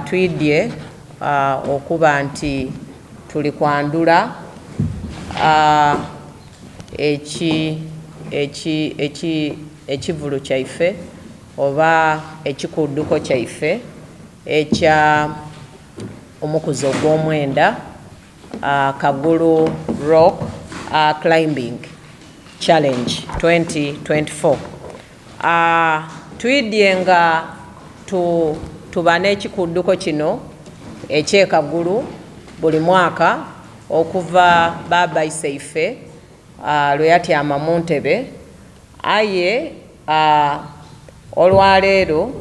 Twidhye okuba nti tuli kwandhula ekivulu kyaife oba ekikuudhuko kyaife ekya omukuzi ogw'omwenda, Kagulu Rock Climbing Challenge 2024. Twidhye nga tuba n'ekikuudhuko kino eky'e Kagulu buli mwaka okuva Bbaabba Iseife lwe yatyama mu ntebe, aye olwaleero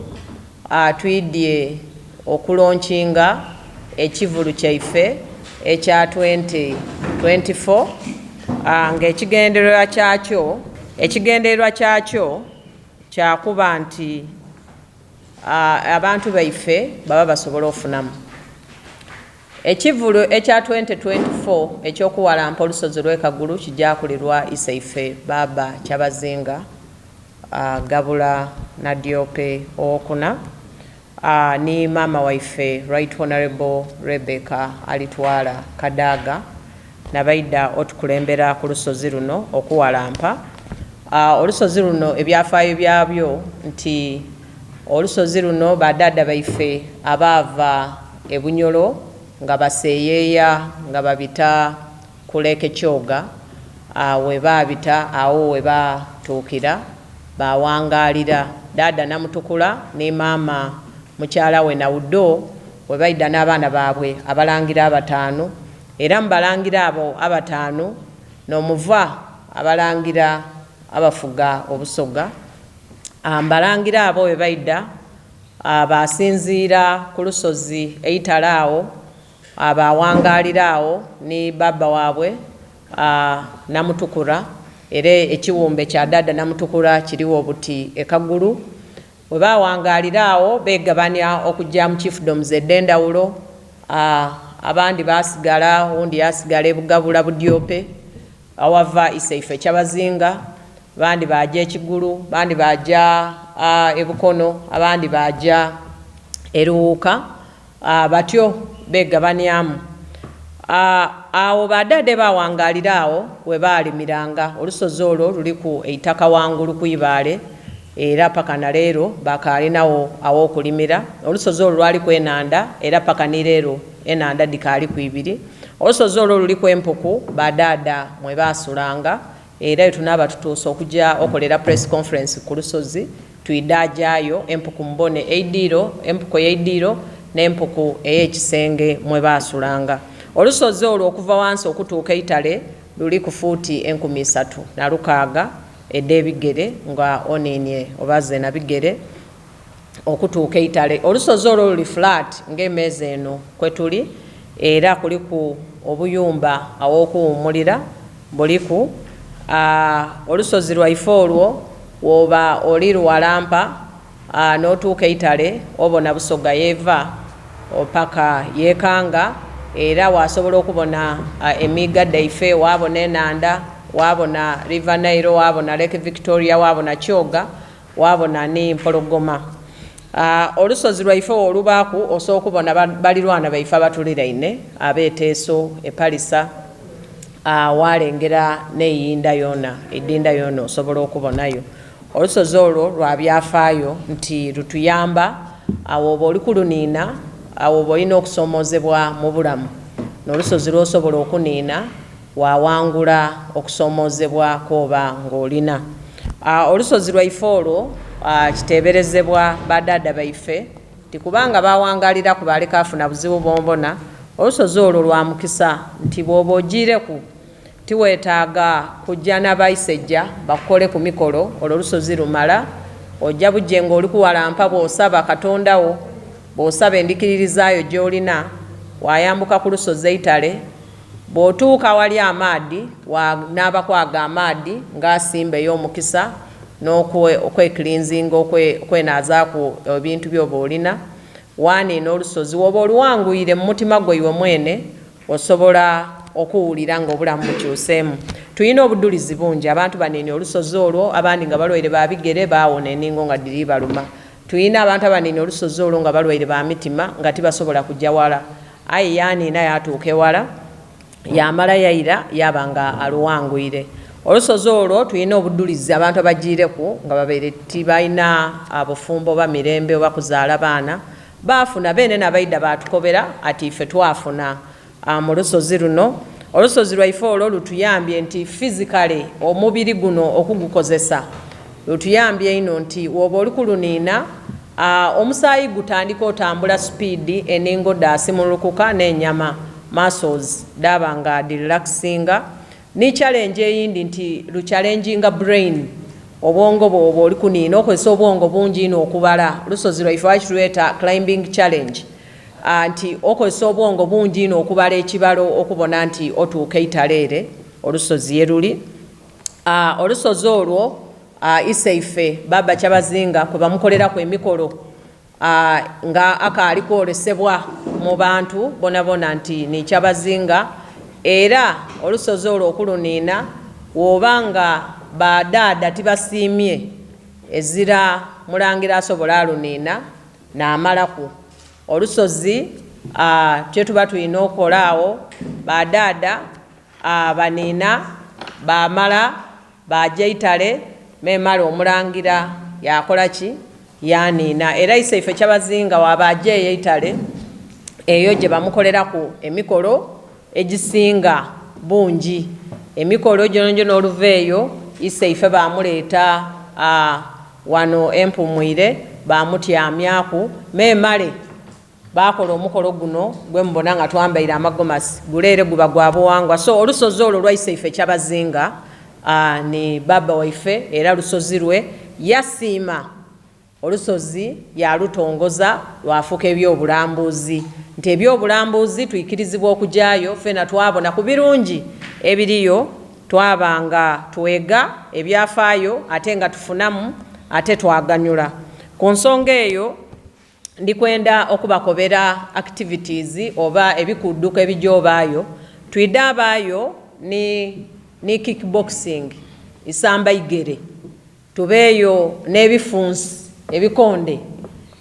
twidhye okulonkinga ekivulu kyaife ekya 2024 nga ekigendererwa kyakyo ekigendererwa kyakyo kya kuba nti abantu baife baba basobola ofunamu. Ekivulu ekya 2024 eky'okuwalampa olusozi lw'e Kagulu kijakulirwa Iseife Bbaabba Kyabazinga Gabula Nadiope owokuna ni maama waife Right Honourable Rebecca Alitwala Kadaga nabaidha otukulembera ku lusozi luno okuwalampa. Olusozi luno ebyafaayo byabyo nti olusozi luno ba dhaadha baife abaava e Bunyoro nga baseeyeeya nga babita ku Lake Kyoga webaabita agho webatuukira baawangaalira. Dhaadha Namutukula ni maama mukyala we Naudo webaidha n'abaana baabwe abalangira abataanu. Era mu balangira abo abataanu n'omuva abalangira abafuga Obusoga. Mu balangira abo bwe baidha baasinziira ku lusozi eitale agho, baawangaalira agho ni bbaabba waabwe Namutukura. Era ekiwumbe kya dhaadha Namutukura kirigho buti e Kagulu. Bwe baawangaalira agho beegabania okuja mu chiefdoms edh'endhawulo. Abandi baasigala, owundi yaasigala e Bugabula Budyope awava Iseife Kyabazinga, abandi baaja e Kigulu, abandi baaja e Bukono, abandi baaja e Luwuuka, batyo beegabaniamu. Agho ba dhaadha baawangaalira agho we baalimiranga. Olusozi olwo luliku eitaka ghangulu ku ibaale era paka na leero bakaalinagho agh'okulimira. Olusozi olwo lwaliku enhandha era paka ni leero enhandha dhikaaliku ibiri. Olusozi olwo luliku empuku ba dhaadha mwe baasulanga era bwe tunaaba tutuuse okuja okolera press conference ku lusozi twidha gyayo empuku mubone eidiiro, empuku ey'eidiiro n'empuku ey'ekisenge mwe baasulanga. Olusozi olwo okuva ghansi okutuuka eitale luliku fuuti 3600 edh'ebigere nga oniinie oba zeena bigere okutuuka eitale. Olusozi olwo luli flat ng'emeeza eno kwetuli era kuliku obuyumba agh'okuwuumulira buliku. Olusozi lwaife olwo bwoba oli luwalampa n'otuuka eitale obona Busoga y'eva paka y'ekanga era wasobola okubona emiiga dhaife, waabona enhandha, waabona River Nile, waabona Lake Victoria, waabona Kyoga, waabona ni Mpologoma. Olusozi lwaife bwolubaaku osobola okubona balirwana baife abatuliraine ab'e Teso, e Palisa, waalengera n'eyinda yoona, eidinda yoona osobola okubonayo. Olusozi olwo lwa byafaayo nti lutuyamba bwoba oli kuluniina, bwoba olina okusoomoozebwa mu bulamu, n'olusozi lw'osobola okuniina waawangula okusoomoozebwa kw'oba ng'olina. Olusozi lwaife olwo kiteeberezebwa ba dhaadha baife nti kubanga baawangaaliraku baaleka funa buzibu bwonbona, olusozi olwo lwa mukisa nti bw'oba ojiireku tiweetaaga kuja na baiseja bakukoleku mikolo, olwo olusozi lumala oja buje ng'oli kuwalampa bw'osaba Katonda wo, bw'osaba endhikiririzaayo gy'olina, waayambuka ku lusozi eitale. Bw'otuuka awali amaadhi, waanaabaku ago amaadhi ng'asimba ey'omukisa n'okwekilinzinga, okwenaazaaku ebintu by'oba olina, waaniina olusozi. Bw'oba oluwangwire mu mutima gwo iwe mwene, osobola okuwulira ng'obulamu bukyuseemu. Tulina obudhulizi bungi, abantu baniinie olusozi olwo, abandi nga balwaire ba bigere baawona eningo nga dhiri baluma. Tulina abantu abaniina olusozi olwo nga balwaire ba mitima nga tibasobola kuja wala, aye yaaniina yaatuuka ewala yaamala yaira yaaba nga aluwangwire. Olusozi olwo tulina obudhulizi abantu abajiireku nga babaire tibalina bufumbo oba mirembe oba kuzaala baana, baafuna. Beene n'abaidha baatukobera ati ife twafuna mu lusozi luno. Olusozi lwaife olwo lutuyambye nti physically omubiri guno okugukozesa lutuyambye inho nti woba oli kuluniina omusaayi gutandika otambula sipiidi, eningo dhaasimulukuka n'enyama, muscles, dhaaba nga dhirelaxinga. Ni challenge eyindi nti luchallenginga brain, obwongo bwo woba oli kuniina okozesa obwongo bungi inho okubala. Olusozi lwaife lwaki tulweta climbing challenge nti okozesa obwongo bungi inho okubala ekibalo okubona nti otuuka eitale ere olusozi ye luli. Olusozi olwo Iseife Bbaabba Kyabazinga kwe bamukoleraku emikolo nga akaali kwolesebwa mu bantu bonabona nti ni Kyabazinga. Era olusozi olwo okuluniina woba nga ba dhaadha tibasiimye, ezira mulangira asobola aluniina naamalaku. Olusozi kyetuba tulina okola agho, ba dhaadha baniina baamala Baaja eitale, memale omulangira yaakola ki? Yaaniina. Era Iseife Kyabazinga waaba aja eyo eitale, eyo gye bamukoleraku emikolo egisinga bungi. Emikolo gyonagyona oluva eyo, Iseife baamuleeta wano e Mpumwire baamutyamyaku, memale Baakola omukolo guno gwe mubona nga twambaire amagomasi. Gule ere guba gwa buwangwa. So olusozi olwo lwa Iseife Kyabazinga ni bbaabba waife era lusozi lwe. Yasiima olusozi yaalutongoza lwafuuka eby'obulambuuzi. Nti eby'obulambuuzi twikirizibwa okujaayo feena twabona ku birungi ebiriyo, twaba nga twega ebyafaayo ate nga tufunamu ate twaganyula. Ku nsonga eyo, Ndi kwenda okubakobera activities oba ebikuuduko ebija obaayo. Twidha abaayo ni ni kick boxing, isamba igere. Tubeeyo n'ebifunsi, ebikonde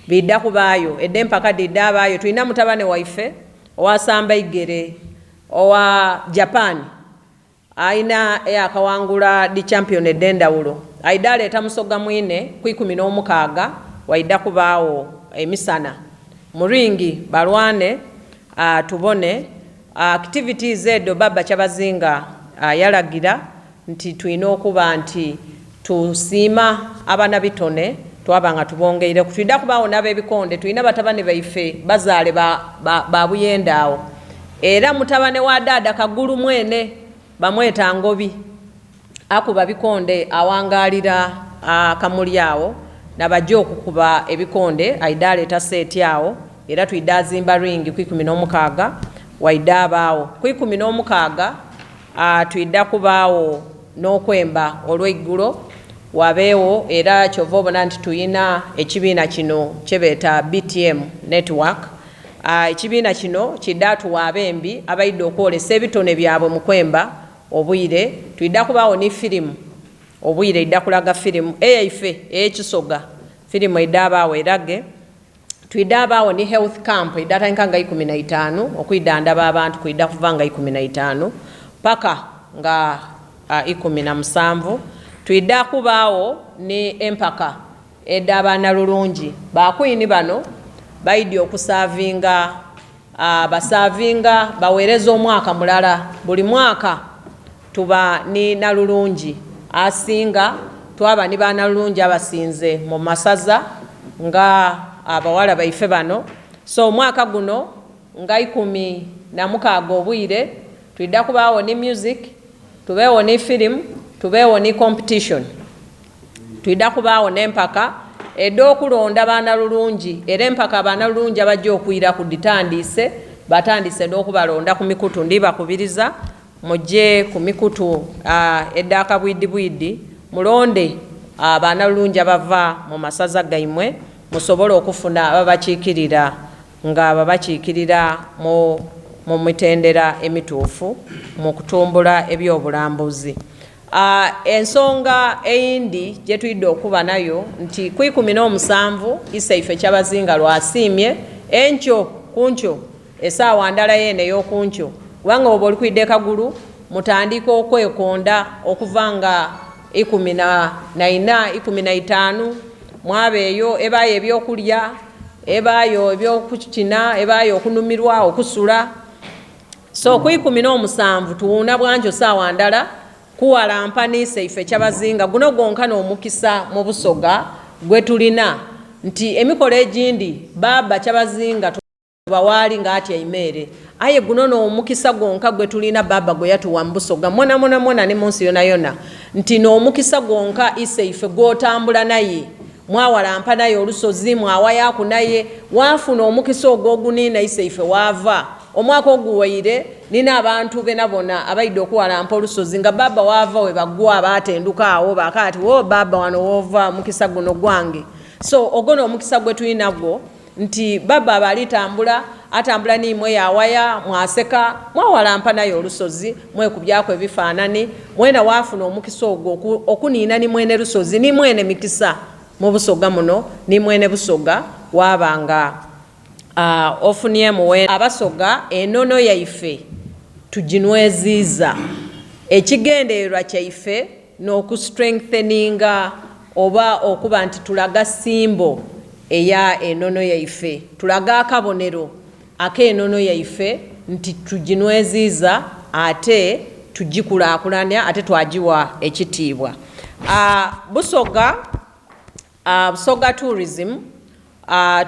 biidha kubaayo. Edho empaka dhidha abaayo. Tulina mutabane waife owa samba igere owa Japan. Alina eyakawangula dhi champiyoni edh'endhawulo. Aidha aleeta Musoga mwine ku 16 waidha kubaagho emisana mu ringi balwane tubone. Activities edho Bbaabba Kyabazinga yalagira nti twina okuba nti tusiima abanabitone twaba nga tubongeireku. Twidha kubaagho n'abebikonde, tulina batabane baife bazaale ba Buyende agho. Era mutabane wa dhaadha Kagulu mwene bamweta Ngobi, akuba bikonde awangaalira Kamuli agho na baja okukuba ebikonde aidha aleeta seeti agho era twidha azimba ringi ku 16 waidha abaagho. Ku 16 twidha kubaagho n'okwemba olweigulo wabeegho era kyova obona nti tuyina ekibiina kino kyebeeta BTM Network. Ekibiina kino kiidha tuwa abembi abaidha okwolesa ebitone byabwe mu kwemba obwire. Twidha kubaagho ni firimu obwire eidha kulaga firimu eyaife ey'Ekisoga. Firimu eidha baagho erage. Twidha baagho ni Health Camp eidha tandika nga 15 okwidhandhaba abantu kwidha kuva nga 15 paka nga 17. Twidha kubaagho ni empaka edha ba nalulungi. Ba kwini bano baidye okusaavinga, basaavinga baweereza omwaka mulala. Buli mwaka tuba ni nalulungi asinga, twaba ni ba nalulungi abasinze mu masaza nga abawala baife bano. So omwaka guno nga 16 obwire twidha kubaagho ni music, tubeegho ni firimu, tubeegho ni competition. Twidha kubaagho n'empaka edh'okulonda banalulungi era empaka banalulungi abaja okwiraku dhitandiise, batandiise n'okubalonda ku mikutu. Ndi bakubiriza muje ku mikutu edha kabwidhibwidhi mulonde banalulungi abava mu masaza gaimwe musobole okufuna ababakiikirira nga babakiikirira mu mitendera emituufu mu kutumbula eby'obulambuzi. Ensonga eyindi gye twidha okuba nayo nti ku 17 Iseife Kyabazinga lw'asiimye enkyo ku nkyo esaawa ndala yeene ey'oku nkyo, kubanga bw'oba oli kwidha e Kagulu mutandika okwekonda okuva nga 14, 15 mwaba eyo ebaayo eby'okulya, ebaayo eby'okukina, ebaayo okunumirwa, okusula. So ku 17 tuwuuna bwankyo saawa ndala kuwalampa ni Iseife Kyabazinga. Guno gwonka n'omukisa mu Busoga gwe tulina nti emikolo egindi Bbaabba Kyabazinga tuba waali nga atyaime ere. Aye guno n'omukisa gwonka gwe tulina Bbaabba gwe yatuwa mu Busoga mwonamwona mwona ni mu nsi yonayona nti n'omukisa gwonka Iseife gw'otambula naye. Mwawalampa naye olusozi, mwawayaaku naye, waafuna omukisa ogwo oguniina Iseife waava. Omwaka oguwaire, nina abantu be nabona abaidha okuwalampa olusozi nga bbaabba waava we bagwa baatenduka agho baaka ati, Woo bbaabba wano w'ova omukisa guno gwange. So ogwo n'omukisa gwe tuli nagwo nti bbaabba aba ali tambula, atambula n'imwe yaawaya, mwaseka, mwawalampa naye olusozi, mwekubyaku ebifaanani, mwena waafuna omukisa ogwo okuniina ni mwene lusozi, ni mwene mikisa mu Busoga muno, ni mwene Busoga waaba nga Ofunyemu weena. Abasoga enono yaife tuginweziiza. Ekigendererwa kyaife n'oku strengtheninga oba okuba nti tulaga symbol eya enono yaife. Tulaga akabonero ak'enono yaife nti tuginweziiza ate tugikulaakulania ate twagiwa ekitiibwa. Busoga. Busoga Tourism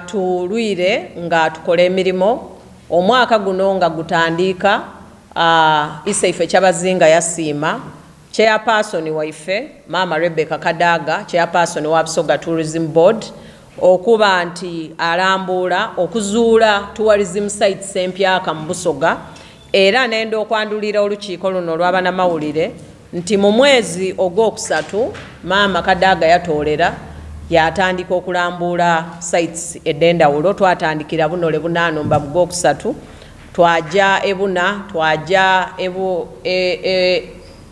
tulwire nga tukola emirimo. Omwaka guno nga gutandiika, Iseife Kyabazinga yasiima Chairperson waife Maama Rebecca Kadaga, Chairperson wa Busoga Tourism Board okuba nti alambuula okuzuula tourism sites empyaka mu Busoga era nenda okwandhulira olukiiko luno olw'abanamawulire Nti mu mwezi ogwokusatu maama Kadaga yatoolera yaatandika okulambuula sites edh'endhawulo. Twatandikira Bunole Bunaanumba mu gwokusatu, twaja e Buna, twaja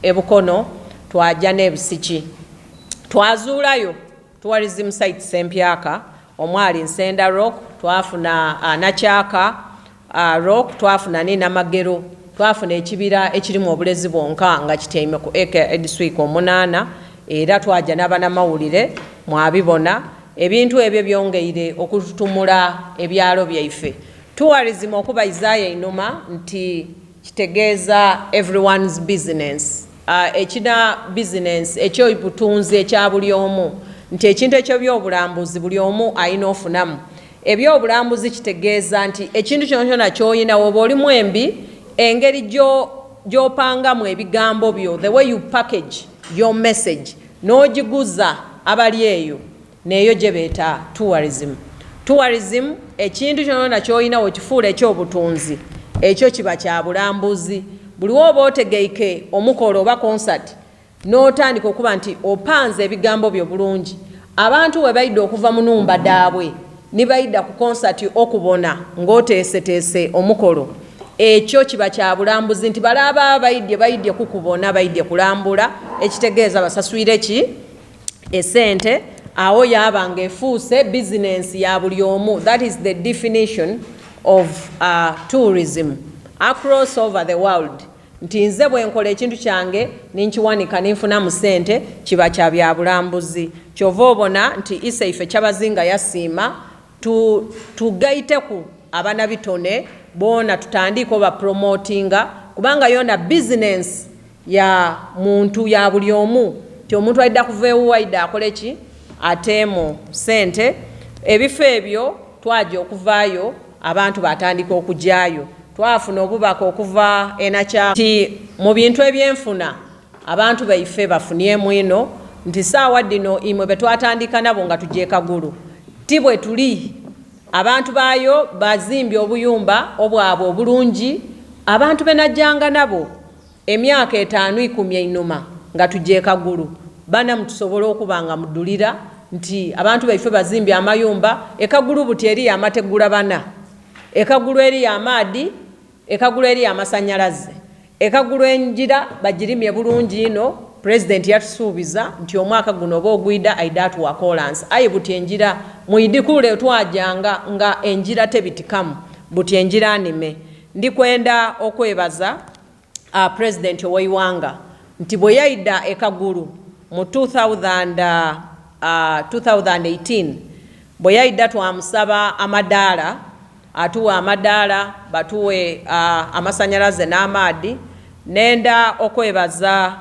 e Bukono, twaja n'e Busiki. Twazuulayo tourism sites empyaka omwali Nsenda Rock, twafuna Nakyaka, Rock, twafuna ni Namagero. Twafuna ekibira ekirimu obulezi bwonka nga kityaime ku eka edhiswika omunaana era twaja n'abanamawulire mwabibona. Ebintu ebyo byongeire okututumula ebyalo byaife. Tourism okubaizaayo einhuma nti kitegeeza everyone's business. Ekina bizinensi, eky'obutunzi ekya buli omu nti ekintu eky'ebyobulambuzi buli omu alina ofunamu. Eby'obulambuzi kitegeeza nti ekintu kyonakyona ky'olina woba oli mwembi, engeri gy'opangamu ebigambo byo, the way you package your message, n'ogiguza abali eyo, n'eyo gyebeeta tourism. Tourism ekintu kyonakyona ky'olina wokifuula eky'obutunzi, ekyo kiba kya bulambuzi. Buli woba otegeike omukolo oba concert, N'otandika okuba nti opanze ebigambo byo bulungi. Abantu bwe baidha okuva mu nhumba dhaabwe ni baidha ku konsati okubona ng'oteeseteese omukolo, ekyo kiba kya bulambuzi nti bale ababa baidhye baidhye kukubona, baidhye kulambula, ekitegeeza basaswire ki? Esente. Agho yaaba ng'efuuse bizinensi ya buli omu. That is the definition of tourism across over the world. Nti nze bwe nkola ekintu kyange ni nkiwanika ni nfunamu sente, kiba kya bya bulambuzi. Kyova obona nti Iseife Kyabazinga yasiima tu tugaiteku abanabitone boona tutandiike obapulomotinga kubanga yoona bizinensi ya muntu, ya buli omu. Nti omuntu aidha kuva ewuwe aidhe akole ki? Ateemu sente. Ebifo ebyo twaja okuvaayo Abantu baatandika okujaayo. Twafuna obubaka okuva e Nakyama nti mu bintu eby'enfuna abantu baife bafuniemu inho, nti saawa dhino imwe be twatandika nabo nga tuja e Kagulu ti bwe tuli. Abantu baayo bazimbye obuyumba obwabwe obulungi. Abantu be najanga nabo Emyaka etaanu ikumi einhuma nga tuja e Kagulu, banamu tusobola okuba nga mudhulira nti abantu baife bazimbye amayumba. E Kagulu buti eriyo amategula bana. E Kagulu eriyo amaadhi, e Kagulu eriyo amasanyalaze. E Kagulu engira bagirimye bulungi inho. Pulezidenti yatusuubiza nti omwaka guno oba ogwida aidha atuwa kolansi aye buti enjira mwidhi kule twajanga nga enjira tebitikamu buti enjira nime. Ndi kwenda okwebaza Pulezidenti ow'eighanga nti bwe yaidha e Kagulu mu 2018 bwe yaidha twamusaba amadaala atuwe amadaala batuwe amasanyalaze n'amaadhi. Nenda okwebaza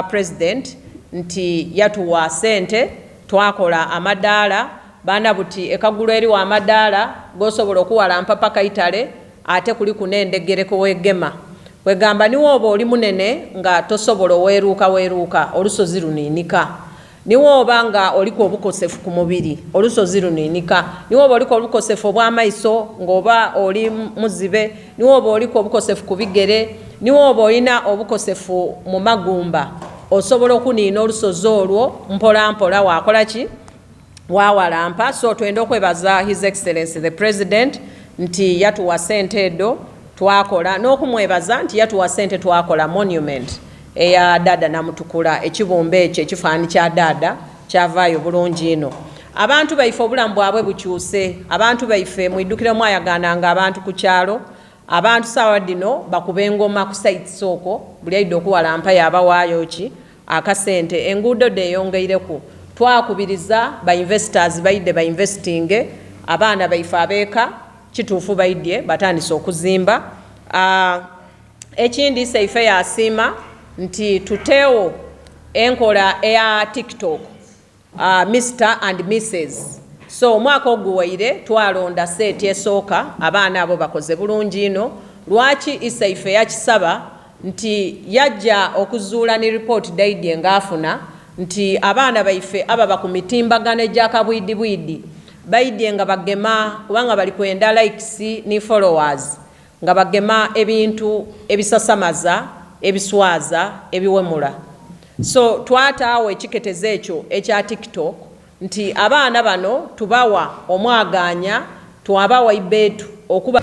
Pulezidenti nti yatuwa sente twakola amadaala. Baana buti e Kagulu eriwo amadaala g'osobola okuwalampa paka eitale ate kuliku n'endhegere kwewegema. Kwegamba ni woba oli munene nga tosobola oweruuka weruuka olusozi luniinika. Ni woba nga oliku obukosefu ku mubiri olusozi luniinika. Ni woba oliku obukosefu obw'amaiso nga oba oli muzibe, ni woba oliku obukosefu ku bigere, ni woba olina obukosefu mu magumba, osobola okuniina olusozi olwo mpola mpola wakola ki? Wawalampa. So twenda okwebaza His Excellency the President nti yatuwa sente edho twakola, n'okumwebaza nti yatuwa sente twakola monument eya Dada Namutukula, ekibumbe ekyo ekifaanani kya Dada kyavaayo bulungi inho. Abantu baife obulamu bwabwe bukyuse. Abantu baife mwidhukire mwayagaananga abantu ku kyalo, abantu saawa dhino bakuba engoma ku sites okwo, buli aidha okuwalampa yabawaayo ki? Akasente. Enguudo dheyongeireku. Twakubiriza ba investors baidhe ba investinge, abaana baife ab'eka kituufu baidhye batandise okuzimba. Ekindi Iseife yaasiima nti tuteegho enkola eya TikTok, Mister and Missus. So omwaka oguwaire twalonda seeti esooka, abaana abo bakoze bulungi inho. Lwaki Iseife yakisaba nti yaja okuzuula ni ripooti dhaidhye nga afuna nti abaana baife ababa ku mitimbagano egya kabwidhibwidhi baidhye nga bagema kubanga bali kwenda likes ni followers nga bagema ebintu ebisasamaza, ebiswaza, ebiwemula. So twataagho ekiketezo ekyo ekya TikTok nti abaana bano tubawa omwagaanya twabawa ibeetu okuba.